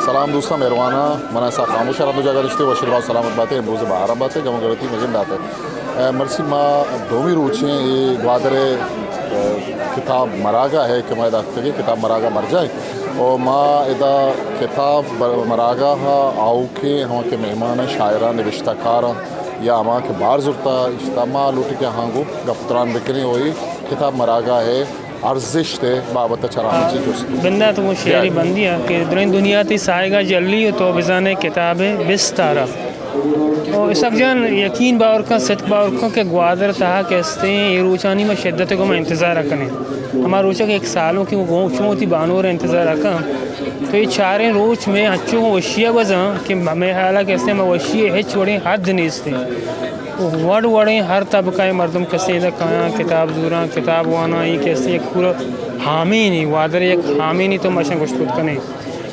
سلام دوستاں، مہرواناں، منا سا خاموش رند جاگہ نشتے، وشی باز سلامت باتے، امروز بہار باتے، گم گرتی مزن داتے۔ اے، مرسی ما دومی روچیں اے گوادر، اے، کتاب مراگہ ہے کہ ما ادا اتکگیں، کتاب مراگہ برجاہ ہے۔ او ما ادا کتاب بر-، مراگہ ہا آؤکیں ہما کہ مہمان ہیں، شاعراں، نبشتہ کاراں یا ہما کہ بار زرتا اشتا، ما لوٹی کہ ہاں گو گپ تران بکنیں، وہی کتاب مراگہ ہے۔ ارزشت ءِ بابت ءَ چہ ہمچی جست۔ بندات گوں شعری بندی ءَ کہ درائیں دنیا تئی ساہگ ءَ جلی ءُ تو بزانے کتاب ءِ بستار ءَ۔ او اسحاق جان، یقین باور کن، صدق باور کن کہ گوادر ءِ تہا کہ استیں اے روچانی ما شدت ءَ گوں ما انتظار ءَ کنیں۔ ہما روچ ءَ کہ یک سالوں کہ گوں چوں وتی بانور ءَ انتظار ءَ کن، تو اے چاریں روچ مئے انچو گوں وشی ءَ گوزاں کہ مئے حیال ءَ کہ استیں ما وشی ءِ ہچ وڑیں حد نیستیں۔ وڑ وڑیں ہر طبقہ ءِ مردم کسے ادا کایاں، کتاب زوراں، کتاب واناں، اے کسے یک پورا ہامینی، گوادر ءِ یک ہامینی تو ما اشاں گوشت کت کنیں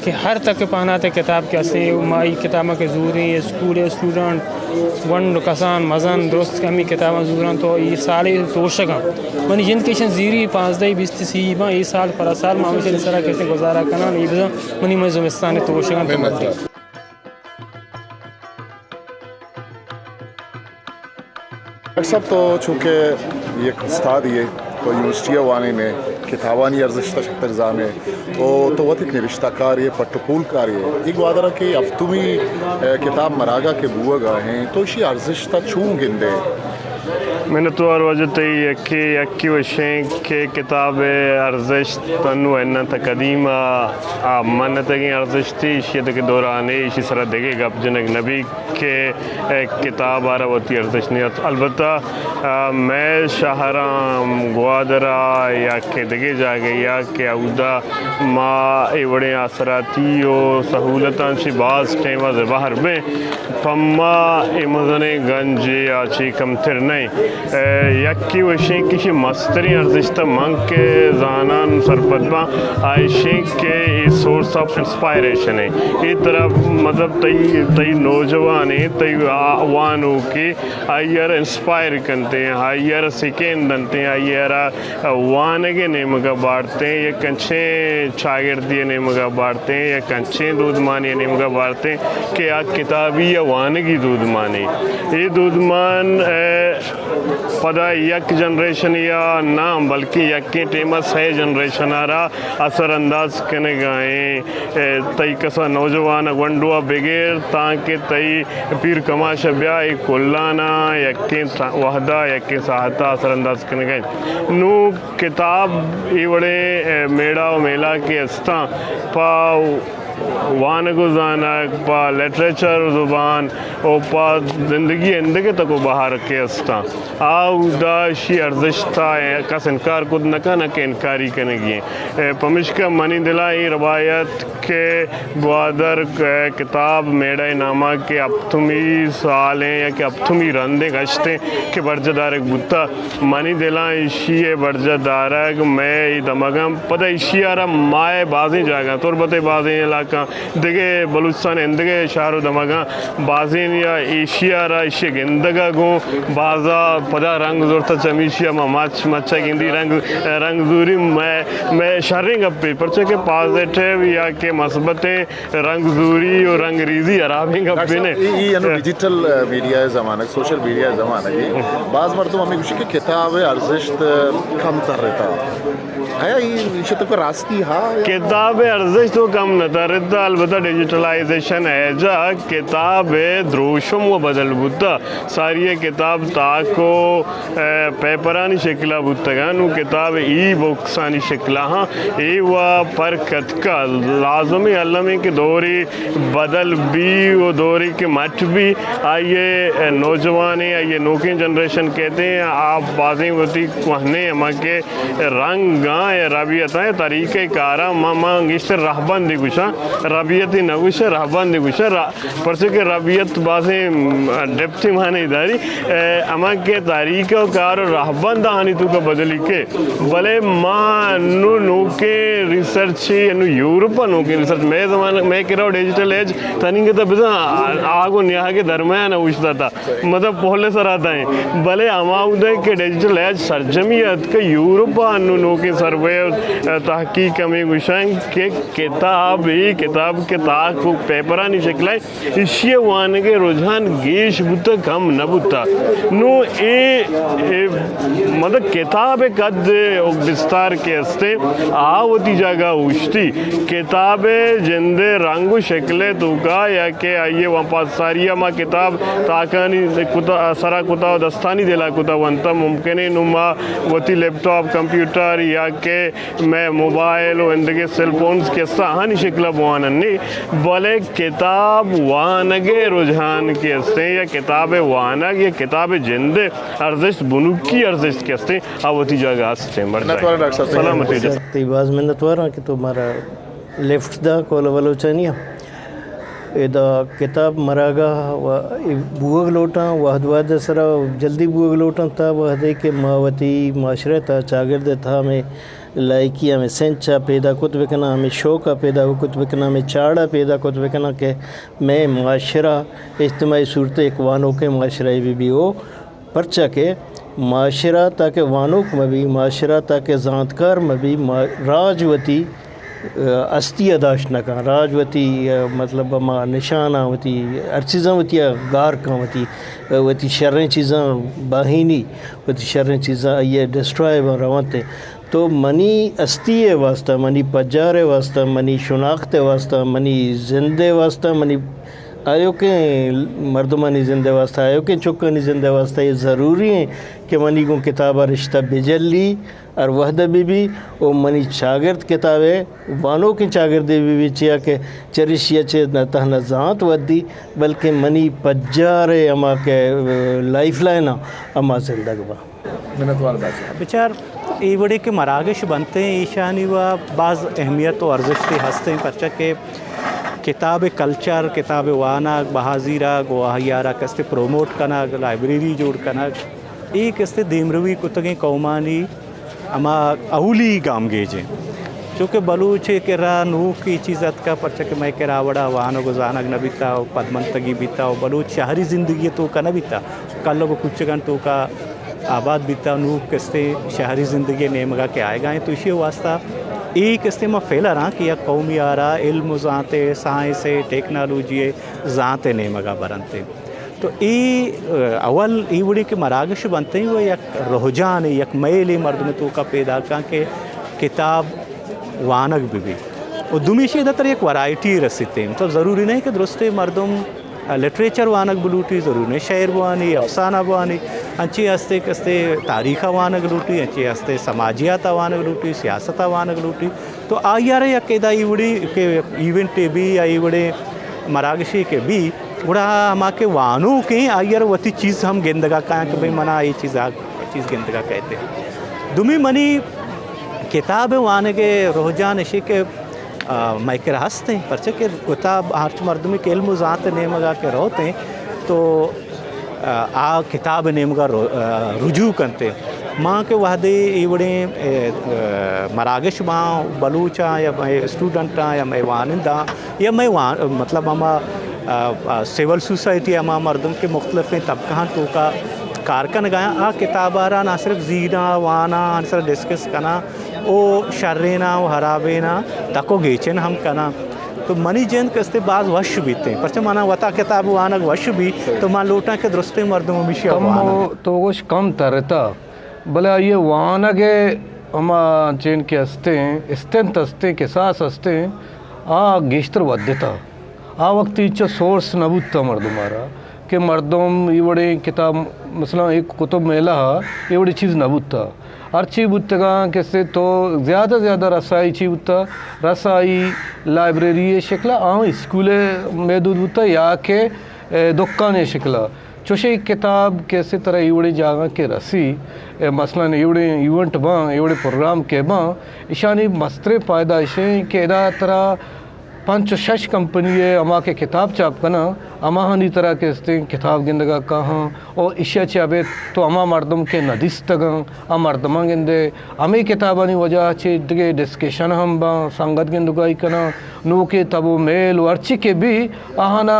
کہ ہر تک ءُ پہنات ءِ کتاب کہ استیں، ما اے کتاباں کہ زوریں، اسکول ءِ اسٹوڈنٹ، گونڈ کسان، مزن، درست کہ ہمے کتاباں زوراں تو اے سالے توشگاں۔ منی جند کہ اشاں زیری پانزدہ، بیست، سی باں، اے سال پدا سال ما ہمیشانی سرا کسے گزارہ کناں، اے بزاں منی، منی زمستان ءِ توشگاں تو منت مدی۔ ڈاکٹر صاحب، تو چونکہ یک استادے ئے، تو یونیورسٹی ءَ وانین ئے، کتابانی ارزشت ءَ شرتر زان ئے، او تو وت یک نبشتہ کارے ئے، پٹ ءُ پول کارے ئے۔ اے گوادر ءَ کہ ہفتمی، اے، کتاب مراگہ کہ بوگ ءَ ایں، تو ایشی ارزشت ءَ چون گندے؟ منتوار واجہ تئی، یکے، یکے وشیں کہ کتاب ءِ ارزشت انوں انت، قدیم ءَ آ منتگیں ارزشتے، ایشی ءَ دگہ دوران ءَ ایشی سرا دگہ گپ جنگ نہ بیت کہ، اے، کتاب ءَ را وتی ارزشت نیست۔ البتہ، آ، مئے شہراں، گوادر ءَ یا کہ دگہ جاگہے ءَ کہ اودا ما اے وڑیں آسراتی ءُ سہولتاں چہ باز ٹیم ءَ زبہر بیں، پہ ما اے مزنیں گنجے ءَ چہ کمتر نہ ایں۔ اے، یکے وشیں کہ ایشی مستریں ارزشت ءَ من کہ زاناں سرپد باں، آ ایشیں کہ اے سورس آف انسپائریشن ایں۔ اے ترا مطلب تئی، تئی نوجوانیں، تئی آ-، وانوکے آئی ءَ را انسپائر کنتیں، آئی ءَ را سکین دنتیں، آئی ءَ را وانگ ءِ نیمگ ءَ بارتیں، یک انچیں چاگردے ءِ نیمگ ءَ بارتیں، یک انچیں دودمانے ءِ نیمگ ءَ بارتیں کہ آ کتابی یا وانگی دودمانے۔ اے دودمان، اے، پدا یک جنریشنے ءَ نہ، بلکیں یکیں ٹیم ءَ سئے جنریشن ءَ را اثر انداز کنگ ءَ ایں۔ اے، تئی کسا نوجوان ءَ گونڈو ءَ بگر تانکہ تئی پیر کماش ءَ بیا، اے کلان ءَ یکیں تا-، وہد ءَ یکیں ساعت ءَ اثر انداز کنگ ءَ ایں۔ نوں کتاب اے وڑیں، اے، میڑہ ءُ میلاکے استاں پہ وانگ ءُ زانگ، پہ لٹریچر ءُ زبان ءُ پہ زندگی ءِ ایندگہ تک ءُ بہار کہ استاں، آ اودا ایشی ارزشت ءَ کس انکار کت نہ کن کہ انکاری کنگی ایں۔ اے، پمشکا منی دل ءَ اے روایت کہ گوادر ءِ کتاب میڑہ ءِ نام ءَ کہ ہپتمی سال ایں یا کہ ہپتمی رند ایں گشت ایں کہ برجاہ دارگ بوتہ، منی دل ءَ ایشی ءِ برجاہ دارگ مئے اے دمگاں، پدا ایشی ءَ را مئے بازیں جاگہاں، تربت ءِ بازیں علاقہاں، دگہ بلوچستان ءِ ایندگہ شہر ءُ دمگاں بازیں یا ایشی ءَ را ایشی ءِ گندگ ءَ گوں بازا پدا رنگ زرتہ، چمیشی ءَ ما مچ، مچ ءَ گندی رنگ، رنگ زوری مئے، مئے شریں گپے، پرچہ کہ پازیٹیو یا کہ مثبتیں رنگ زوری ءُ رنگ ریزی ہرابیں گپے نہ۔ ڈاکٹر صاحب، اے، اے انوں ڈیجیٹل، آ، میڈیا ءِ زمانگ، سوشل میڈیا ءِ زمانگ ایں۔ باز مردم ہمے گوشی کہ کتاب ءِ ارزشت، آ، کم ترتہ۔ آیا اے، ایشی ءِ توکا راستی ہا؟ کتاب ءِ ارزشت ءَ کم نہ ترتہ، البتہ ڈیجیٹلائزیشن ءِ جاہ کتاب ءِ دروشم ءَ بدل بوتہ۔ ساری ءَ کتاب تاک ءُ، اے، پیپرانی شکل ءَ بوتگ اَنت، نوں کتاب ای بکسانی شکل ءَ ہاں اے وَ پرک اتکہ۔ لازم ایں الم ایں کہ دورے بدل بی ءُ دورے کہ مٹ بی، آئی ءِ، اے، نوجوانیں، آئی ءِ نوکیں جنریشن کہتے ہیں، آ بازیں وتی کوہنیں ہما کہ رنگاں، اے ربیتاں، اے طریقہ کاراں، ما، ما گیشتر رہبندی گوشاں، ربیتی نہ گوشاں، رہبندی گوشاں، ر-، پرچہ کہ ربیت بازیں، م، ڈپتیں معنی داری، اے، ہما کہ طریقہ و کار و رہبند آنی توکا بدلی کے، بلے ما نو نوکیں ریسرچ، نو یورپ نوکیں ریسرچ، مئے زمانہ، مئے کرا ڈیجیٹل ایج تنینگتا بزاں آگ و نیاگ درمیان اوشتاتا۔ مطلب پہلے سرا دائیں، بلے ہما اودے کہ ڈیجیٹل ایج سرجمی اتکہ یورپ ء انو نوکیں سروے و تحقیق ہمے گوشاں کہ کتاب ای کتاب کہ تاک و پیپرانی شکل ء، ایشی ء وانگ ء رجحان گیش بوتگ، کم نہ بوتگ۔ نوں اے، اے مطلب کتاب ء قد و بستار کہ استیں، آ وتی جاگہ اوشتی۔ کتاب ء جند ء رنگ و شکل ء توکا یا کہ آئی ء وان پاساری ء ما کتاب تاکانی کتا، سرا کتا و دستانی دلا کتا ونتا، ممکن ہے نوں ما وتی لیپ ٹاپ، کمپیوٹر یا کہ مئے موبائل و اندگہ سیل فونز کہ است آہانی شکل ء بوانن نی، بلے کتاب وانگ ء رجحان کہ استیں یا کتاب ء وانگ یا کتاب ء جند ء ارزشت، بنکی ارزشت کہ استیں، آ وتی جاگہ است۔ منتوار ڈاکٹر صاحب۔ سلامتی۔ سر، تئی باز منتواراں کہ تو مارا لفٹ دا کول بلوچانی ء۔ ادا کتاب مراگاہ و بوگ لوٹاں، وہد وہد سرا جلدی بوگ لوٹاں، تا وہدے کہ ما وتی معاشرہ تا، چاگرد تا ہمیں لائکی ہمیں سنچ ء پیدا کت بکناں، ہمیں شوق ء پیدا کت بکناں، ہمیں چاڑ ء پیدا کت بکناں کہ مئے معاشرہ اجتماعی صورت ء یک وانوکیں معاشرہ بہ بی۔ او پرچا کہ معاشرہ تاکہ وانوک مہ بی، معاشرہ تاکہ زانتکار مہ بی، ما-، راج وتی، ء، ہستی ء داشت نہ کن، راج وتی، ء، مطلب ہما نشاناں وتی ہر چیزاں وتی ء گار کن، وتی، ء، وتی شریں چیزاں باہینی، وتی شریں چیزاں آئی ء ڈسٹرائے بن رونت۔ تو منی ہستی ء واسطہ، منی پجار ء واسطہ، منی شناخت ء واسطہ، منی زند ء واسطہ، منی آیوکیں مردمانی زند ء واسطہ، آیوکیں چکانی زند ء واسطہ اے ضروری ایں کہ منی گوں کتاب ء رشتہ بجلی، ہر وہد ء بہ بی، او منی چاگرد کتاب ء وانوکیں چاگردے بہ بی، چیا کہ چریشی ء چہ نہ تہنا زانت ودی، بلکیں منی پجار ء ہما کہ لائف لائن ء ہما زندگ باں۔ منتوار بات۔ بچار، اے وڑے کہ مراگش بنت ایں، ایشانی و باز اہمیت و ارزشتے ہست ایں، پرچا کہ کتاب کلچر، کتاب وانگ، بہا زیرگ و آہیارا کستے پروموٹ کنگ، لائبریری جوڑ کنگ، اے کستے دیمروی کتگیں قومانی ہما اولی گامگیج ایں۔ چونکہ بلوچ ء کرا نوک اے چیز اتکا، پرچا کہ مئے کرا وڑا وانگ و زانگ نہ بیتا و پدمنتگی بیتا و بلوچ شہری زندگی ء توکا نہ بیتا، کلگ و کوچگان توکا آباد بیتا، نوک کستے شہری زندگی ء نیمگا کہ آئیگا ایں۔ تو ایشی واسطہ اے کستے ما فیلر آں کہ یک قومی آرا علم و زانت ء، سائنس ء، ٹیکنالوجی ء زانت ء نیمگا برنت۔ تو اے، ء، اول اے وڑیں کہ مراگش بنت ایں و یک رجحانے، یک میلے مردم توکا پیدا کن کہ کتاب وانگ بہ بی۔ و دومی شی ادا تر یک ورائٹی رسیت ایں۔ مطلب ضروری نہ ایں کہ درستے مردم لٹریچر وانگ بلوٹی، ضروری نہ ایں شعر بوانی، افسانہ بوانی، انچیں ہستے کستے تاریخ ء وانگ لوٹی، انچیں ہستے سماجیات ء وانگ لوٹی، سیاست ء وانگ لوٹی۔ تو آئی ء را یک ادا ای وڑی کہ ایونٹے بی یا ای وڑیں مراگشے کہ بی، گڑا ہما کہ وانوک ایں، آئی ء را وتی چیز ہم گندگا کایاں کہ بھئی منا اے چیز آ چیز گندگا کئیت۔ دومی منی کتاب وانگ ء رجحان اشی کہ، آ، مئے کرا ہست ایں، پرچہ کہ کتاب ہرچ مردمے کہ علم و زانت نیمگا کہ روت ایں تو، آ، آ کتاب نیمگا رو-، آ، رجوع کنت۔ ما کہ وہدے اے وڑیں، اے، آ، مراگش باں، بلوچاں یا مئے اسٹوڈنٹاں یا مئے واننداں یا مئے وان-، مطلب ہما، آ، آ، سول سوسائٹی ہما مردم کہ مختلفیں طبقہاں توکا کار کنگایاں، آ کتابارا نہ صرف زیراں، واناں، آنی سرا ڈسکس کناں، او شریناں و حرابیناں تک و گیچن ہم کناں۔ تو منی جند کستے باز وش بیت ایں، پرچہ منا وتا کتاب وانگ وش بی، تو من لوٹاں کہ درستیں مردم ہمیشی کم واناں۔ تو گوش کم ترتا، بلے آئی ء وانگ ء ہما چین کہ استیں، استنت استیں، کساس استیں، آ گیشتر ودتا۔ آ وقت اینچو سورس نہ بوتا مردم ء را کہ مردم ای وڑیں کتاب، مثلاً ایک کتب میلہ ء ای وڑیں چیز نہ بوتا۔ ہرچی بوتگاں کہ سے تو زیادہ زیادہ رسائی چی بوتا، رسائی لائبریری شکل ء، آں اسکول محدود بوتا یا کہ، اے، دکان شکل ء۔ چوشیں کتاب کہ سے ترا ای وڑیں جاگہ کہ رسی، اے، مثلاً ای وڑیں ایونٹ باں، ای وڑیں پروگرام کہ باں، اشانی مستریں فائدہ اشیں کہ ادا ترا پنچ و شش کمپنی ء ہما کہ کتاب چاپ کناں، ہماہانی ترا کہ استیں کتاب گندگا کاہاں، او ایشی ء چہ ابید تو ہما مردم کہ نہ دیستگاں، آ مردماں گندے، ہمے کتابانی وجہ ء چہ دگہ ڈسکشن ہم باں، سنگت گندگائی کناں، نوکیں تب و میل و ہرچی کہ بی، آہانا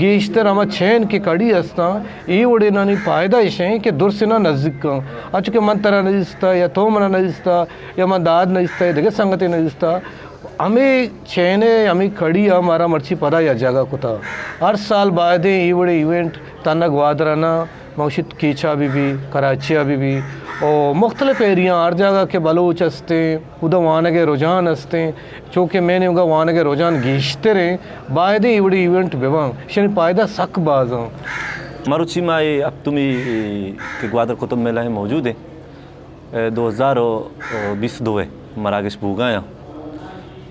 گیشتر ہما چین کہ کڑی استاں، اے وڑینانی فائدہ اش ایں کہ درسنا نزیک کن۔ انچو کہ من ترا نہ دیستا یا تو منا نہ دیستا یا من داد نہ دیستا یا دگہ سنگتے نہ دیستا، ہمے چین ء ہمے کڑی ء مارا مرچی پدا یک جاگہ کتا۔ ہر سال بایدیں اے وڑیں ایونٹ تھنا گوادر ء نہ، ما گوشیت کیچ ء بہ بی، کراچی ء بہ بی، او مختلف ایریاں ہر جاگہ کہ بلوچ استیں، اودا وانگ ء رجحان استیں، چونکہ مئے نیمگا وانگ ء رجحان گیشتر ایں، بایدیں اے وڑیں ایونٹ بہ باں، ایشانی پائدہ سک باز آں۔ مروچی ما اے ہپتمی کہ گوادر کتب میلہ ء موجود ایں، دو ہزار و بیست دو ء مراگش بوگایاں۔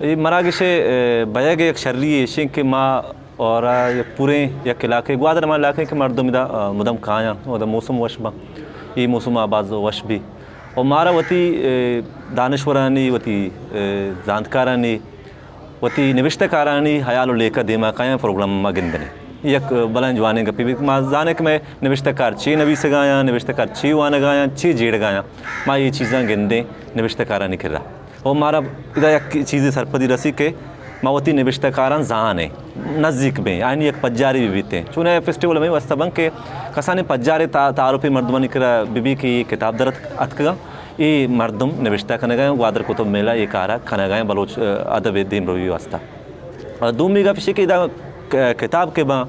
اے مراگش ء بیگ ء یک شری ایشیں کہ ما اور یک پوریں یک علاقے، گوادر ہما علاقے کہ مردم ادا مدام کایاں، ادا موسم وش باں، اے موسم ء باز وش بی۔ اور مارا وتی دانشورانی، وتی زانتکارانی، وتی نبشتہ کارانی حیال و لیکہ دیما کایاں پروگرام ما گندنے۔ یک بلائیں جوانیں گپے بیت۔ ما زانیں کہ مئے نبشتہ کار چے نویسگایاں، نبشتہ کار چے وانگایاں، چے جیڑگایاں۔ ما اے چیزاں گندیں نبشتہ کارانی کرا۔ و مارا ادا یک چیزے سرپدی رسی کہ ما وتی نبشتہ کاراں زانیں، نزیک بیں، آیانی یک پجارے بہ بیتیں۔ چون اے فیسٹیول ہمے واسطہ بنت کہ کسانیں پجارے تا-، تعارفی مردمانی کرا بہ بی کہ اے کتاب در اتک-، اتکگاں، اے مردم نبشتہ کنگایاں، گوادر کتب میلہ اے کارا کنگایاں بلوچ، ا، ادب ء دیمروی واسطہ۔ ء دومی گپ ایش کہ ادا ک-، کتاب کہ باں،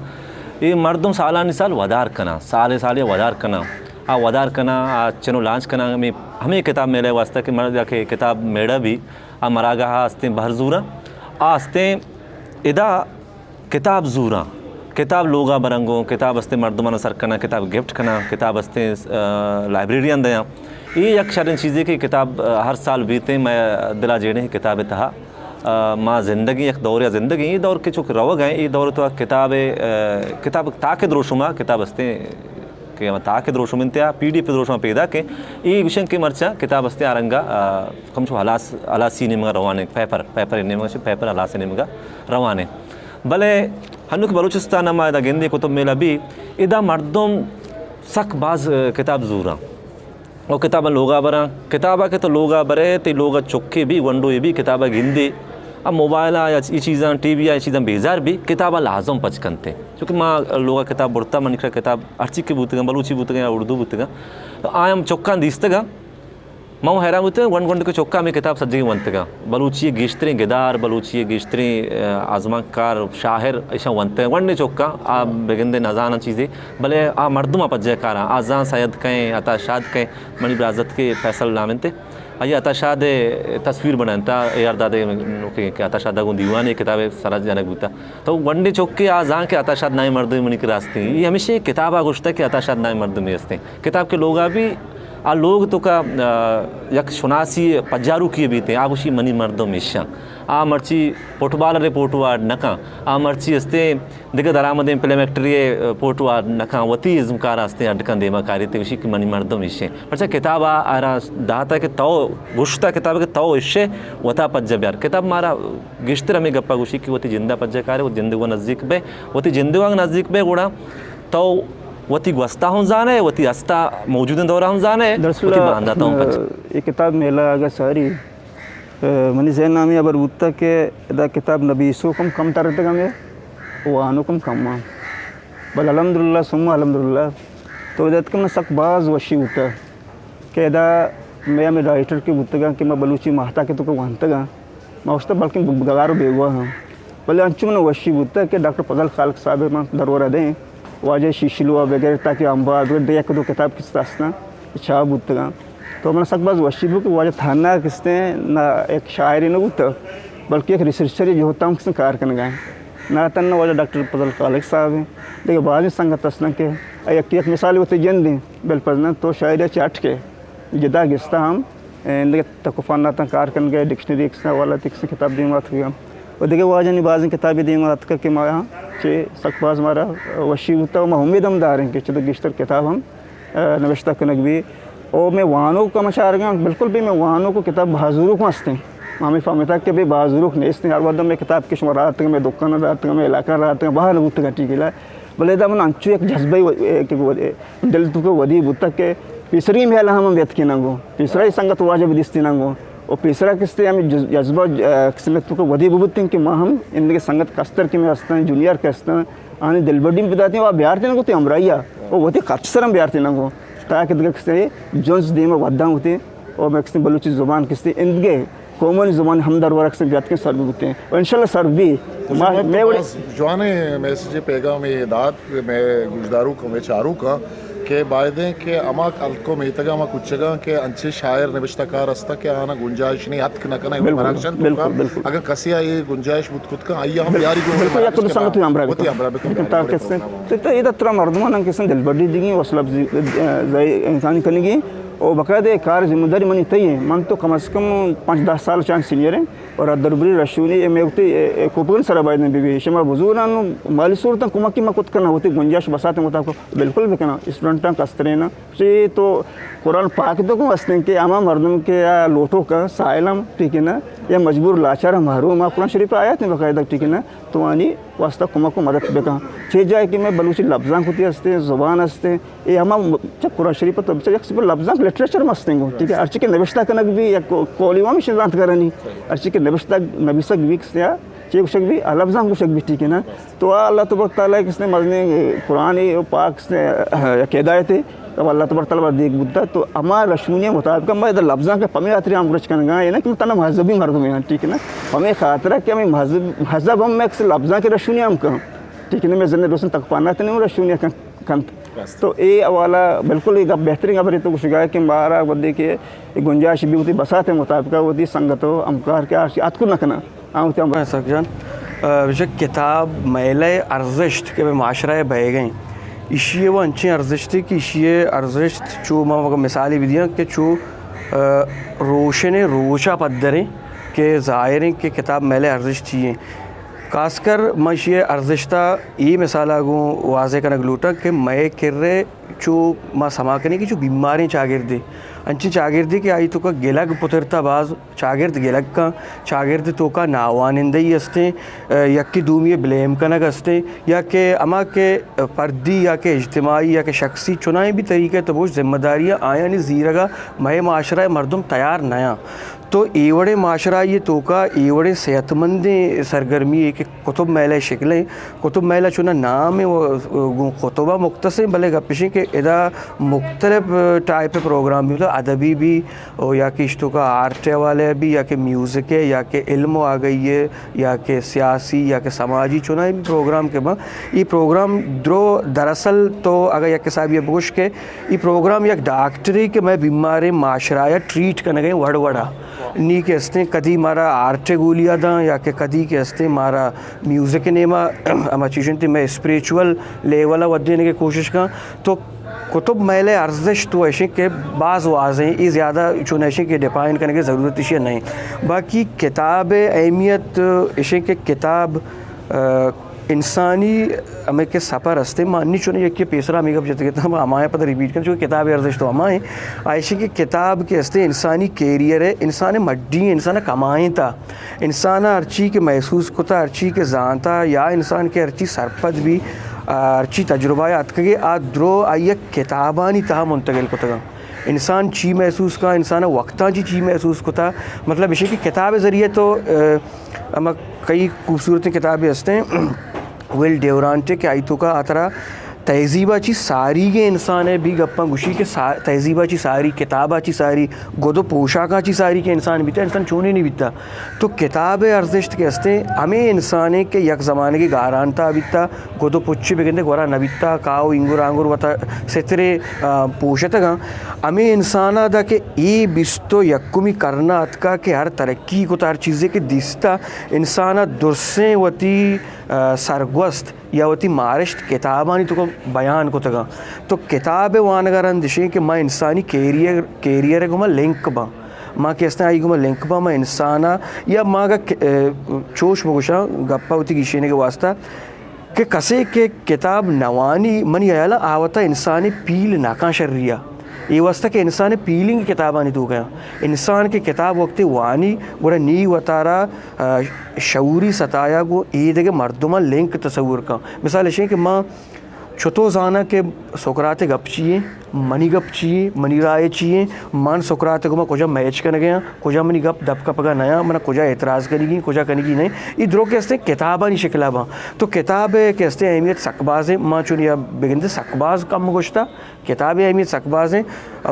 اے مردم سالانی سال ودار کناں، سالے سالے ودار کناں، آ ودار کناں، آ چنو لانچ کناں، ہمے، ہمے کتاب میلہ ء واسطہ کہ مرد یا کہ کتاب میڑہ بی، آ مراگہ ء استیں بہر زوراں، آ استیں ادا کتاب زوراں، کتاب لوگا براں گوں، کتاب استیں مردماناں سر کناں، کتاب گفٹ کناں، کتاب استیں، آ، لائبریریاں دیاں۔ اے یک شریں چیزے کہ کتاب، آ، ہر سال بیتیں، مئے دلا جیڑیں کتاب ء تہا۔ آ، ما زندگیں، یک دورے ء زندگیں، اے دور کہ چک روگ ء، اے دور تو کتاب ء، آ، کتاب تاک دروشم ء کتاب استیں کہ ہما تاک دروشم انت یا پی ڈی ایف دروشم ء پیداک ایں۔ اے گوشن کہ مرچاں کتاب استیں آ رنگا، آ، کمچو ہلاس، ہلاسی نیمگا روان ایں، پیپر، پیپر نیمگا چہ پیپر ہلاسی نیمگا روان ایں۔ بلے ہنوک بلوچستان ء ما ادا گندیں کتب میلہ بی، ادا مردم سک باز، آ، کتاب زوراں۔ او کتاباں لوگا براں، کتابا کہ تو لوگا برے، تئی لوگا چکے بی، گونڈوے بی، کتابا گندے۔ اب موبائل آ یا اے چیزاں، ٹی وی آ اے چیزاں بیزار بی، کتابا لازم پچ کنتے۔ چونکہ ما لوگا کتاب برتا، منی کرا کتاب ہرچی کہ بوتگاں، بلوچی بوتگاں یا اردو بوتگاں، تو آیاں چکاں دیستگاں۔ ما حیران بوتگاں، گونڈ گونڈ کہ چکاں ہمے کتاب سجگی ونتگاں۔ بلوچی گیشتریں گدار، بلوچی گیشتریں، آ، آزمانکار، شاعر ایشاں ونتگاں۔ گونڈیں چکاں آ بگندے نزاناں چیزے، بلے آ مردماں پجہ کاراں۔ آ زان سید کئیں، عطا شاد کئیں، منی برازتکے فیصل نام انت۔ آئی عطا شاد ء تصویر بنائینتا، اے آر داد ء نوکیں کہ عطا شاد ء گوں دیوانے کتاب ء سرا جنگ بوتا۔ تو گونڈیں چکے آ زان کہ عطا شاد نائیں مردمے منی کرا استیں۔ اے ہمیشہ کتاب ء گوشتا کہ عطا شاد نائیں مردمے استیں۔ کتاب کہ لوگا بی، آ لوگ توکا، آ، یک شناسی پجاروکی بیتیں، آ گوشی منی مردم ایشاں۔ آ مرچی فٹبالر ء پوٹو آ نکاں، آ مرچی استیں دگہ درآمدیں فلم ایکٹرے ء پوٹو آ نکاں، وتی ازمکار استیں اڈ کن دیما کاریت، گوشی کہ منی مردم ایشیں۔ پرچا کتاب آ آرا داتا کہ تو گوشتا کتاب کہ تو ایشے وتا پجہ بیار۔ کتاب مارا گیشتر ہمیں گپا گوشی کہ وتی جندا پجہ کارے، وتی جندگو نزدیک بے، وتی جندگو نزدیک بے گڑا تو وتی گوستا ہوں زانے، وتی ہستا موجودیں دورا ہوں زانے، دراصل، وتی بانداتا ہوں پجہ۔ اے کتاب میلہ اگہ ساری، ء، منی ذہن ء ہمے ہبر بوتگ کہ ادا کتاب نبیسوک ہم کم ترتگ ہمے، وانوک ہم کم آں۔ بلے الحمدللہ ثم الحمدللہ تو ادا اتکگ من سک باز وشی بوتگ کہ ادا مئے ہمے رائٹر کہ بوتگاں کہ ما بلوچی ماہتاک ء توکا وانتگاں، ما گوشتگ بلکیں گار و بیگواہ آں۔ بلے انچو من وشی بوتگ کہ ڈاکٹر فضل خالق صاحب ء من درور ء دیں، واجہ شیشلو ء بگر تاکہ امباد بگر دگہ یک دو کتاب کستا استاں، چاپ بوتگاں۔ تو من سک باز وشی بوت کہ واجہ تھنا کستیں نہ یک شاعرے نہ بوتگ، بلکہ یک ریسرچرے جہتا ہم کستیں کار کنگا ایں۔ نہ تھنا واجہ ڈاکٹر فضل خالق صاحب ایں، دگہ بازیں سنگت استاں کہ یک یک مثال وتی جندیں، بل پزناں تو شاعری چاٹ کے جدا گستا ہم اندگہ تک و فناتاں کار کنگے، ڈکشنری کسیں حوالہ تی کسیں کتاب دیما اتکگاں و دگہ واجہانی بازیں کتابے دیما اتکگ کہ ما چہ سک باز مارا وشی بوتا و ما امید ہم داریں کہ چہ گیشتر کتاب ہم، آ، نوشتہ کنگ بی۔ او مئے وانوک ہم چارگاں، بالکل بی مئے وانوک و کتاب بہا زوروک ہم استیں۔ ما ہمے فہمتا کہ بی بہا زوروک نیستیں۔ ہر وھد مئے کتاب کہ شما راتگاں، مئے دکان راتگاں، مئے علاقہ راتگاں، بہا نہ بوتگاں ٹھیک ہے۔ بلے ادا من انچو یک جذبہ و-، کہ و-، دل توکا ودی بوتگ کہ پیسری مہلا ہم بیت کناں گوں، پیسرا اے سنگت واجہ بدیستیناں گوں، و پیسرا کستے ہمیں جذ-، جذبہ، آ، قسمت توکا ودی ببوتیں کہ ما ہم اندگہ سنگت کستر کہ میں ہستاں، جونیئر کہ ہستاں، آنی دلبڈی بداتیں و بیارتیناں گوں تی ہمراہیا، و وتی خرچ سرم بیارتیناں گوں، تاکہ دگہ کستے جنس دیما وداں ہوتیں، و میں کستے بلوچی زبان کستے اندگہ قومانی زبان ہم درورگ سے بیاتکیں سر بوتیں و انشاءاللہ سر بی۔ تو ما جناب، تو مئے وڑ باز جوانیں میسج پیغام یہ دات کہ مئے گوشداروک، مئے چاروک کہ بایدیں کہ ہما ہلک و میتگاں، ہما کچگاں کہ انچیں شاعر نبشتہ کار ہستاں کہ آہاں گنجائش نہیں، اتک نہ کناں، بالکل، پروڈکشن تو بالکل، کا، بالکل۔ اگر کسی آ یہ گنجائش بوت کت کن، آئی ہم بالکل، یاری گون بالکل، یک دو سنگت ہمراہ وتی بکن۔ ہمراہ بکن، لیکن یاری تا بڑے کسے پروگرام ہو۔ تو، تو ادا ترا مردمان ہم کسے دلبڈی دیگی، حوصلہ افزائی، اه، زائی انسانی کنگی۔ او باقاعدہ اے کار ذمہ داری منی تئی ایں۔ من تو کم از کم پنچ دہ سال چان سینئر ایں اور دربری رشونی اے مئے وتی، اے، اے کوپگانی سرا باید بہ بی۔ شما بزوراں مالی صورتاں کمکی ما کت کناں، وتی گنجائش بسات مطابق بالکل بکناں۔ اسٹوڈنٹاں کستریناں۔ چی تو قرآن پاک تو کو ہستیں کہ ہما مردم کہ آ لوٹوک اں، سائل ہم، ٹھیک ہے نا، یا مجبور لاچار ہم، محروم اں، قرآن شریف آیات ایں باقاعدہ، ٹھیک ہے نا، تو آنی واسطہ کمک و مدد بکن۔ چے جائے کہ مئے بلوچی لبزانک وتی ہستیں، زبان ہستیں، اے ہما م-، چہ قرآن شریف تو بچار یک سپر لبزانک لٹریچر ہم ہستیں گوں، ٹھیک ہے؟ ہرچی کہ نبشتہ کنگ بی، یک کو-، کولی ہم شی زانت کرنی۔ ہرچی کہ نبشتہ، نبیسگ بی کسے آ، چے گوشگ بی، آ لبزانک گوشگ بی، ٹھیک ہے نا؟ تو آ اللہ تبارک تعالیٰ کسے مزنیں قرآن پاک کسے یک ہدایت ہے۔ اب اللہ تبارک تعالیٰ دیگ بوتا، تو ہما رشونی مطابق میں ادھر لبزانک پمے خاطر ہم گرچ کنگا، یہ نا کہ تنہا مذہبی مردم ہیں، ٹھیک ہے نا؟ پمے خاطر کہ ہمیں مذہب، مذہب ہم میں کسے لبزانک رشونی ہم کن۔ ٹھیک ہے نا، میں زندہ دوستوں تک پانا تنے رشونی کن، کنت۔ تو اے حوالہ بالکل اے گپ بہترین گپ ہے تو گوشگا کہ مارا ودے کہ اے گنجائش بی وتی بسات مطابق وتی سنگت و ہمکار کہ آشی اتکو نہ کناں۔ آ وتی ہمکار۔ سک جان، اه، بچک کتاب میلہ ارزشت کہ بہ معاشرہ بہگیں۔ ایشی و انچیں ارزشتے کہ ایشی ارزشت چو ما مگہ مثالی بدیاں کہ چو، اه، روشن روچا پدریں کہ ظاہریں کہ کتاب میلہ ارزشت چی ہیں۔ خاص کر من ایشی ارزشتا اے مثالا گوں واضح کنگ لوٹاں کہ مئے کرے چو ما سما کنیں کہ چو بیماریں چاگردے، انچیں چاگردے کہ آئی توکا گلگ پترتا، باز چاگرد گلگ کن، چاگرد توکا ناوانندہی ہستیں، اه، یکے دومی بلیم کنگ ہستیں، یا کہ ہما کہ پردی یا کہ اجتماعی یا کہ شخصی چنائیں بھی طریقے تو بوش ذمہ داریاں آیانی زیرگا مئے معاشرہ مردم تیار نیاں۔ تو اے وڑیں معاشرہ یہ توکا اے وڑیں صحت مندیں سرگرمی ہے کہ کتب میلہ شکلیں، کتب میلہ چونا نام ہے، وہ گوں کتبہ مختص ہیں، بلے گپشیں کہ ادا مختلف ٹائپ پروگرام بھی، مطلب ادبی بھی، او یا کہ اشتوکا آرٹ حوالے بھی، یا کہ میوزک ہے، یا کہ علم و آگئی ہے، یا کہ سیاسی، یا کہ سماجی چونا بھی پروگرام کے با۔ یہ پروگرام درو دراصل تو اگر یک حسابی بگوش کہ یہ پروگرام یک ڈاکٹری کہ میں بیماریں معاشرہ یا ٹریٹ کنگے وڑ وڑا۔ نی کہ استیں کدی مارا آرٹ گولیا داں یا کہ کدی کہ استیں مارا میوزک نیما ہما چیزیں تی میں اسپریچول لیول ودینے کی کوشش کاں۔ تو کتب میلے ارزشت تو ایشیں کہ باز واضح ہیں، یہ زیادہ چون ایشیں کہ ڈیفائن کرنے کی ضرورت ایشی نہیں۔ باقی کتاب اہمیت ایشیں کہ کتاب، آ، انسانی ہمیں کہ سفر ہستے، ما انی چون یکی پیسرا ہمیں گپ جتگ اتاں، ہمایا پتہ ریپیٹ کن، چونکہ کتاب ارزشت تو ہما ہیں۔ آ ایشی کہ کتاب کے ہستے انسانی کیریئر ہے، انسان مڈی ہے، انسان کمائیں تا، انسان ہرچی کہ محسوس کتا، ہرچی کہ زانتا، یا انسان کے ہرچی سرپد بھی، آ، ہرچی تجربہ یا اتکگے، آ درو آئی کتابانی تہا منتقل کتگا۔ انسان چی محسوس کا، انسان وقتاں چی چی محسوس کتا، مطلب ایشی کہ کتاب ذریعے تو، آ، ہما کئی خوبصورتیں کتابیں ہستیں، ویل ڈیورانٹ کہ آئی توکا آ ترا تہذیبا چی ساریگیں انسان ہے بھی گپاں گوشی کہ سا-، تہذیبا چی ساری، کتابا چی ساری، گد و پوشاکا چی ساری کہ انسان بیتا، انسان چونی نہیں بیتا۔ تو کتاب ارزشت کہ ہستیں ہمیں انسان ہے کہ یک زمانے کے گاران تا بیتا، گد و پچی بگندے گورا نہ بیتا، کاو اینگر آنگر وتا سترے، آ، پوشتگاں۔ ہمیں انسان دا کہ ای بیست و یکمی کرنا اتکا کہ ہر ترقی کتا، ہر چیزے کہ دیستا، انسان درسیں وتی، آ، سرگوست یا وتی مارشت کتابانی توکا بیان کتگاں۔ تو کتاب وانگ ء رند اشیں کہ ما انسانی کیریئر، کیریئر ء گوما لنک باں۔ ما کہ استیں آئی گوما لنک باں، ما انسان ء یا ما اگاں ک-، ء، چوش بگوشاں گپ ء وتی گیشینگ ء واسطہ کہ کسے کہ کتاب نہ وانی، منی ہیال ء آ وتا انسانی پیل نہ کاں شری ء۔ اے واسطہ کہ انسان ء پیلنگ کتابانی توک ء۔ انسان کہ کتاب وقتے وانی، گڑا نی وتارا، ء، شعوری سطح ء گوں اے دگہ مردماں لنک تصور کن۔ مثال اشیں کہ ما چتو زاناں کہ سقراط ءِ گپ چی ایں، منی گپ چی ایں، منی رائے چی ایں، من سقراط ءِ گوما کجا میچ کنگ ءَ آں، کجا منی گپ دپ کپگ ءَ نہ آں، من کجا اعتراض کنگی، کجا کنگی نہ ایں، اے درو کہ استیں کتابانی شکل ءَ باں۔ تو کتاب ءِ کہ استیں اہمیت سک باز ایں، ما چون یا بگندے سک باز کم گوشتا، کتاب ءِ اہمیت سک باز ایں۔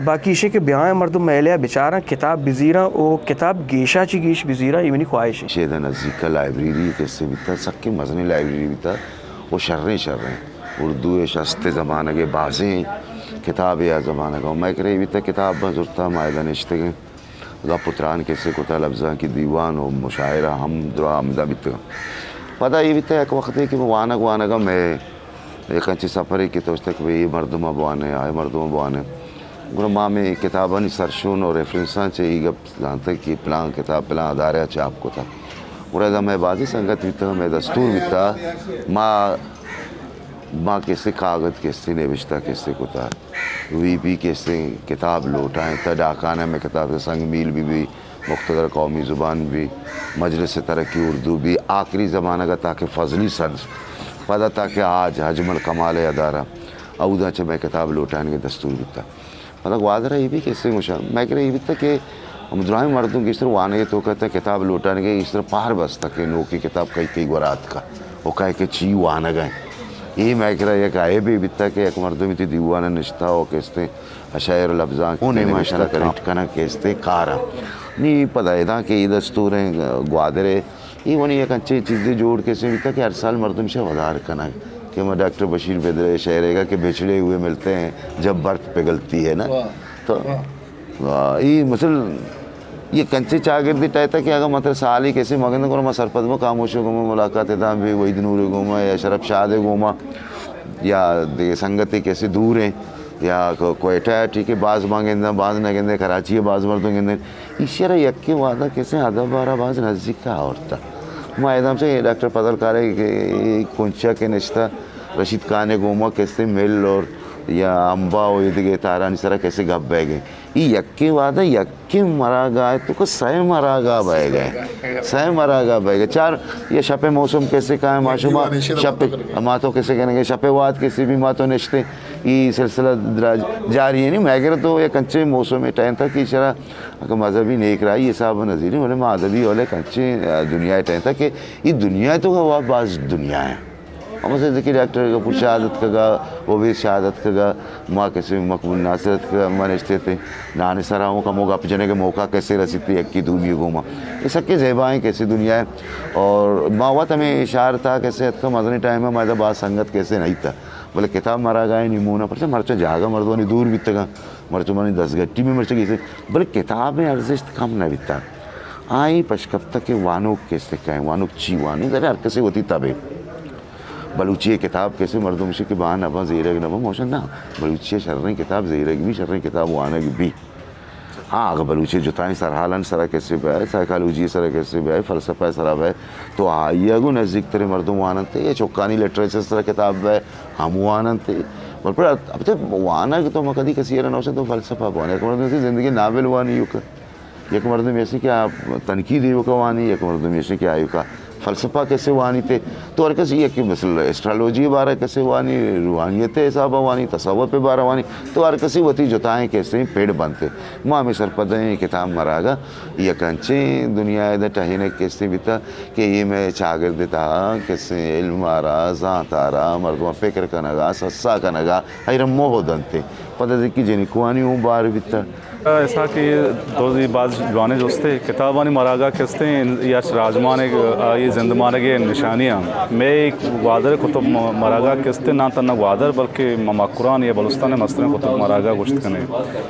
باقی ایشی کہ بیاں مردم میلے ءَ بچاراں، کتاب بزیراں، او کتاب گیشا چی گیش بزیراں، اے منی خواہش ایں۔ شیدا نزیک ءَ لائبریری کہ استیں بیتا، سکیں مزنیں لائبریری بیتا، او شریں شریں۔ اردو ءِ شست ءِ زمانگ ءِ بازیں کتابے آ زمانگ ءَ۔ مئے کرا اے بیتگ کتاب ما زرتہ، ما ادا نشتگیں۔ گپ و تران کسے کتہ، لبزانکی دیوان و مشاعرہ ہم درا ہمدا بیتگاں۔ پدا اے بیتہ یک وختے کہ وانگ وانگ ءَ مئے یک انچیں سفرے کہ تو اشتہ کہ بھئی اے مردم ءَ بوانے، آ اے مردم ءَ بوانے۔ گڑا ما ہمے کتابانی سرشون و ریفرنساں چہ اے گپ زانتگ کہ پلان کتاب پلان ادارہ ءَ چاپ کتہ۔ گڑا ادا مئے بازیں سنگت بیتہ، مئے دستور بیتہ، ما، ما کسے کاگد کسے نبشتہ کسے کتہ، وی پی کسے کتاب لوٹائینتہ، ڈاکان ءَ مئے کتاب سنگ میل بہ بی، مقتدر قومی زبان بہ بی، مجلس ترقی اردو بہ بی، آخری زمانگ ءَ تاکہ فضلی صنف، پدا تاکہ حاج، حجم الکمال ءِ ادارہ، اودا چہ مئے کتاب لوٹائینگ ءِ دستور بیتہ۔ پدا گوادر ءَ اے بہ کسے گوشاں، مئے کرا اے بیتہ کہ ہم دراہیں مردم گیشتر وانگ ءِ توکا اتاں، کتاب لوٹائینگ ءَ گیشتر پہر بستہ کہ نوکیں کتاب کئی کئی گورا اتکہ و کئے کہ چی وانگ ءَ انت۔ اے مئے کرا یک عیبے بیتہ کہ یک مردمے تئی دیوان ءَ نشتہ و کہ استیں اشعر و لبزانک اوں نیما اشاں کریکٹ کنگ کہ استیں کار انت۔ نی پدا ادا کہ اے دستور انت گوادر ءِ اے وانی یک انچیں چیزے جوڑ کسے بیتہ کہ ہر سال مردم شہ ودار کنگ کہ ما ڈاکٹر بشیر بدر ءِ شعرے گا کہ بچھڑے ہوئے ملتے ہیں جب برف پگھلتی ہے نا۔ واہ، تو واہ۔ واہ، اے مثل یک انچیں چاگردے ٹہیتہ کہ اگاں ما ترا سالے کسے مگنداں گڑا ما سرپد بوں، خاموش ءِ گوما ملاقات اتاں بہ وحید نور ءِ گوما یا شرف شاد ءِ گوما یا دگہ سنگتے کسے دور ایں یا کو-، کوئٹہ ءَ ٹھیک ہے باز ما گنداں، باز نہ گندیں، کراچی ءَ باز مردم گندیں۔ ایشی ءَ را یکیں وہدا کسے ادب ءَ را باز نزیک ءَ آورتہ۔ ما ادا ہم سے ڈاکٹر فضل کارے کہ کنچا کہ نشتہ رشید خان ءِ گوما کسے مل اور یا امبا و اے دگہ تارانی سرا کسے گپ بئیگ ءَ۔ اے یکیں وہدا یکیں مراگاہ ءِ توکا سئے مراگاہ بئیگ ءَ۔ سئے مراگاہ بئیگ ءَ۔ چار یا شپ ءِ موسم کسے کائیں ما شما شپ ءِ، ما تو کسے کنگے شپ ءِ وہد کسے بہ بی ما تو نشتیں۔ اے سلسلہ دراج جاری ایں۔ مئے کرا تو یک انچیں موسمے ٹہینتہ کہ ایشی ءَ را اگاں مذہبی نیک راہی حساب ءَ نہ زیریں، بلے ما ادبی ءُ یک انچیں، آ، دنیا ءَ ٹہینتہ کہ اے دنیا ءِ توکا وَ باز دنیا ایں۔ ہما سیدکی ڈاکٹر غفور شاد اتکگا، اویس شاد اتکگا، ما کسے مقبول ناصر اتکگا، ما نشتے اتیں نان ءِ سرا اوں کمو گپ جنگ ءِ موقع کسے رسیت یکے دومی ءِ گوما۔ اے سکیں زیبائیں کسے دنیا ایں۔ اور ما وت ہمے شہر ءِ تہا کسے اتکاں، مزنیں ٹائم ءَ ما ادا باز سنگت کسے نہ اتہ۔ بلے کتاب مراگاہ ءِ نیمون ءَ، پرچا مرچاں جاگہ مردمانی دور بیتگاں، مرچاں منی دستگٹی بھی مرچاں گیسے، بلے کتاب ءِ ارزشت کم نہ بیتگ۔ آئی پشکپتہ کہ وانوک کسے کئے، وانوک چی وانی، ظاہر ہر کسے وتی تبے۔ بلوچی ءِ کتاب کسے مردم شی کہ بہا نہ باں، زیرگ نہ باں، موشن نہ۔ بلوچی ءِ شریں کتاب زیرگ بی، شریں کتاب وانگ بی۔ ہاں، اگہ بلوچی ءِ جتائیں سرحالانی سرا کسے بئے، سائیکالوجی ءِ سرا کسے بئے، فلسفہ ءِ سرا بئے، تو آئی ءَ گوں نزیک تریں مردم واننت، یا چکانی لٹریچر ءِ سرا کتاب بئے، ہم واننت۔ بل پر البتہ وانگ تو ما کدی کسی ءَ را نہ گوشاں تو فلسفہ بوانے، یک مردم سی زندگی ناول وانی ایوک، یک مردم ایسی کہ آ تنقید ایوک وانی، یک مردم ایسی کہ آ ایوک فلسفہ کسے وانیت، تو ہر کسی یک مثل ایسٹرالوجی ءِ بارہ کسے وانی، روحانیت ءِ حساب ءَ وانی، تصوف ءِ بارہ وانی، تو ہر کسی وتی جتائیں کسے پڑ بنت۔ ما ہمے سرپد ایں کتاب مراگاہ یک انچیں دنیا ءِ ٹہینگ کسے بیتہ کہ اے مئے چاگرد ءِ تہا کسے علم ءَ را، زانت ءَ را، مردماں فکر کنگ ءَ، سسا کنگ ءَ، آئی را موہ دنت۔ پدا ذکی جنکوانی اوں بار بیتہ۔ اسحاق، اے تو زی باز جوانیں جستے۔ کتابانی مراگاہ کستیں، اے اچ راجمانگ، آئی زندمانگ ءِ نشانی اں۔ مئے گوادر ءِ کتب م-، مراگاہ کستیں، نہ تنا گوادر بلکہ ما مکران یا بلوچستان ءِ مستریں کتب مراگاہ گوشت کنیں۔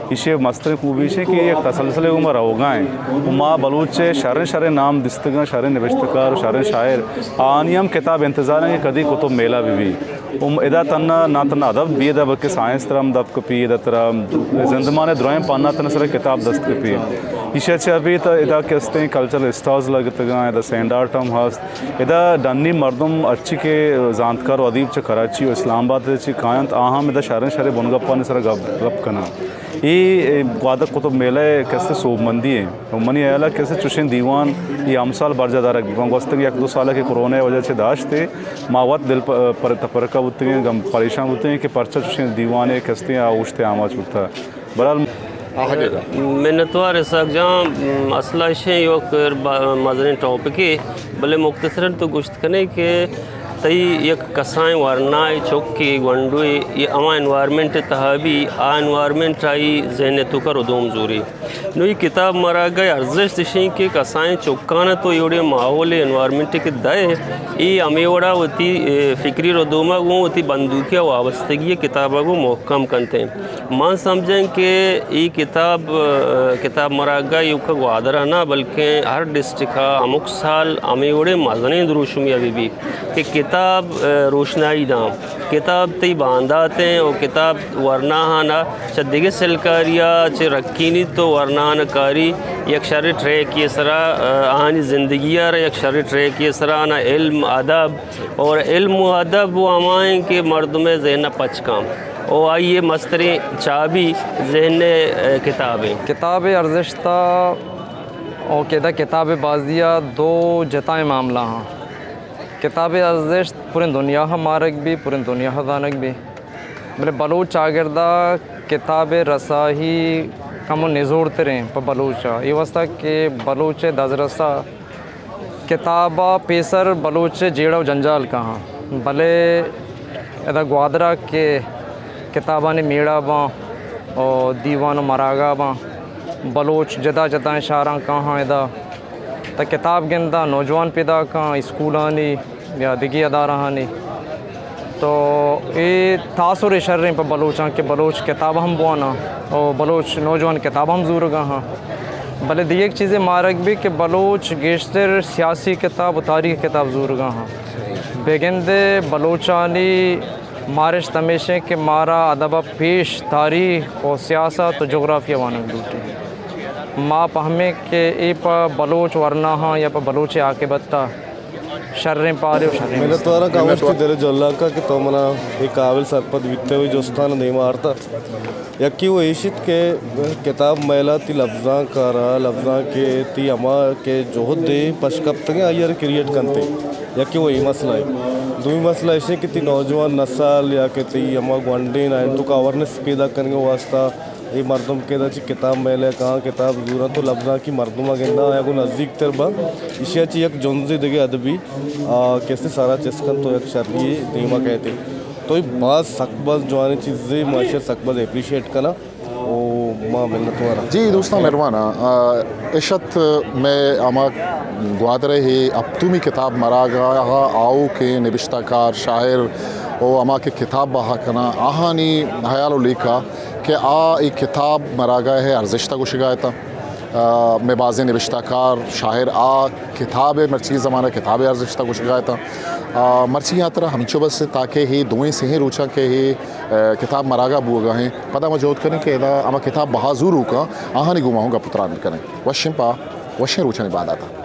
ایشی ءِ مستریں خوبی ایش ایں کہ یک تسلسلے گوما روگا ایں۔ ما بلوچ ءِ شریں شریں نام دیستگاں، شریں نبشتہ کار و شریں شاعر، آنی ہم کتاب انتظار ایں کہ کدی کتب میلہ بہ بی۔ ام-، ادا تنا، نہ تنا ادب بی، ادا بلکہ سائنس ترا ہم دپ کپی، ادا ترا زندمان ءِ درائیں پہنا تنا سرا کتاب دست کپی۔ ایشی ءَ چہ ابید ادا کہ استیں کلچرل اسٹالز لگتگاں، ادا سینڈ آرٹ ہم ہست۔ ادا ڈنی مردم ہرچی کہ زانتکار و ادیب چہ کراچی و اسلام آباد ءَ چہ کاینت، آ ہم ادا شریں شریں بنگپانی سرا گپ، گپ کناں۔ اے، اے گوادر کتب میلہ ءِ کسے سوبمندی ایں۔ و منی ہیال ءَ کسے چوشیں دیوان اے ہمسال برجاہ دارگ بیت۔ من گوستگیں یک دو سال ءَ کہ کرونا ءِ وجہ چہ داشت ئے، ما وت دل پ-، پر-، تپرکہ بوتگیں، گم پریشان بوتگیں کہ پرچا چوشیں دیوانے کستیں آ اوشت ءِ آماچ بوتگ۔ بہرحال، منتوار اسحاق جان، اصل ءَ ایشیں یک با-، مزنیں ٹاپکے، بلے مختصراً تو گوشت کنے کہ تئی یک کسائیں ورنائے چکے گونڈوے، اے ہما انوائرمنٹ ءِ تہا بی، آ انوائرمنٹ آئی ذہن ءِ توکا ردوم زوری۔ نوں اے کتاب مراگہ ءِ ارزشت ایشیں کہ کسائیں چکاں تو اے وڑیں ماحول ءُ انوائرمنٹ کہ دئے، اے ہمے وڑا وتی، اے، فکری ردوم ءَ گوں وتی بندوکی ءِ وابستگی ءِ کتاب ءَ گوں محکم کنت۔ من سمجھیں کہ اے کتاب، اے، کتاب مراگہ ایوک ءَ گوادر ءَ نہ، بلکیں ہر ڈسٹرکٹ ءَ ہمک سال ہمے وڑیں مزنیں دروشمے ءَ بہ بیت کہ کتاب، اے، روشنائی داں، کتاب تئی باندات ایں و کتاب ورناہاں ءَ چہ دگہ سلکاری ءَ چہ رکینیت و ورناہاں ءَ کاری یک شریں ٹریکے ءِ سرا، اے، آہانی زندگی ءَ را یک شریں ٹریکے ءِ سرا آہاں علم، ادب اور علم و ادب و ہمائیں کہ مردم ءِ ذہن ءَ پچ کن و آئی ءِ مستریں چابی ذہن ءِ، اے، کتاب ایں۔ کتاب ءِ ارزشت ءَ او کہ ادا کتاب ءِ بازی ءَ دو جتائیں معاملہ ہاں۔ کتاب ءِ ارزشت پوریں دنیا ءَ مارگ بی، پوریں دنیا ءَ زانگ بی۔ بلے بلوچ چاگرد ءَ کتاب ءِ رسائی کمو نزورتریں پہ بلوچ ءَ۔ اے واسطہ کہ بلوچ ءِ دزرس ءَ کتاب ءَ پیسر بلوچ ءِ جیڑہ و جنجال کاہاں، بلے ادا گوادر ءَ کہ کتابانی میڑہ باں و دیوان و مراگہ باں، بلوچ جتا جتائیں شہراں کاہاں ادا، تہ کتاب گنداں نوجوان پیداکاں، اسکولانی یا دگہ ادارہانی۔ تو اے تاثر شریں پہ بلوچاں کہ بلوچ کتاب ہم بواناں و بلوچ نوجوان کتاب ہم زورگا ہاں۔ بلے دیگ چیزے مارگ بی کہ بلوچ گیشتر سیاسی کتاب و تاریخ کتاب زورگا ہاں۔ بگندے بلوچانی مارشت ہمیشیں کہ مارا ادب ءَ پیش تاریخ و سیاست و جغرافیہ وانگ لوٹی۔ ما پہمیں کہ اے پہ بلوچ ورناہاں یا پہ بلوچ عاقبت ءَ شریں پارے و شریں۔ منتواراں کاوش تئی دل جھلاک ءَ کہ تو منا اے قابل سرپد بیتہ و اے جستاں دیما آرتہ۔ یکے و ایش انت کہ کتاب میلہ تئی لبزانک ءَ را، لبزانک ءَ تئی ہما کہ جہد ءَ پش کپتگیں آئی ءَ را کریئیٹ کنت۔ یکے و اے مسئلہ ہے۔ دومی مسئلہ ایش انت کہ تئی نوجوان نسل یا کہ تئی ہما گونڈیں آیاں توکا اویرنس پیدا کنگ ءِ واسطہ اے مردم کہ ادا چہ کتاب میلہ ءَ کاہاں کتاب زوراں تو لبزانکی مردم ءَ گنداں آیاں گوں نزیک تر باں۔ ایشی ءَ چہ یک جنزے دگہ ادبی، آ، کسے سرا چست کنت تو یک شری یے دیما کئیت۔ تو اے باز سک باز جوانیں چیزے، ما ایشی ءَ سک باز اپریشیٹ کناں۔ او ما منتوار آں۔ جی دوستاں، مہربان آں۔ آ، اش ات مئے ہما گوادر ءِ ہپتمی کتاب مراگہ ءِ آؤکیں نبشتہ کار، شاعر و ہما کہ کتاب بہا کناں، آہانی ہیال و لیکہ کہ آ اے کتاب مراگہ ءِ ارزشت ءَ گوشگا اتاں۔ آ، مئے بازیں نبشتہ کار، شاعر آ کتاب ءِ، مرچی زمانہ ءَ کتاب ءِ ارزشت ءَ گوشگا اتاں۔ آ، مرچی ہاترا ہمینچو بس تاکہ اے دوئیں سہیں روچاں کہ اے، آ، کتاب مراگہ بوگا ایں، پدا ما جہد کنیں کہ ادا ہما کتاب بہا زوروکاں، آہانی گوما ہوں گپ و تران بکنیں۔ وشیں پہ وشیں روچانی باندات ءَ۔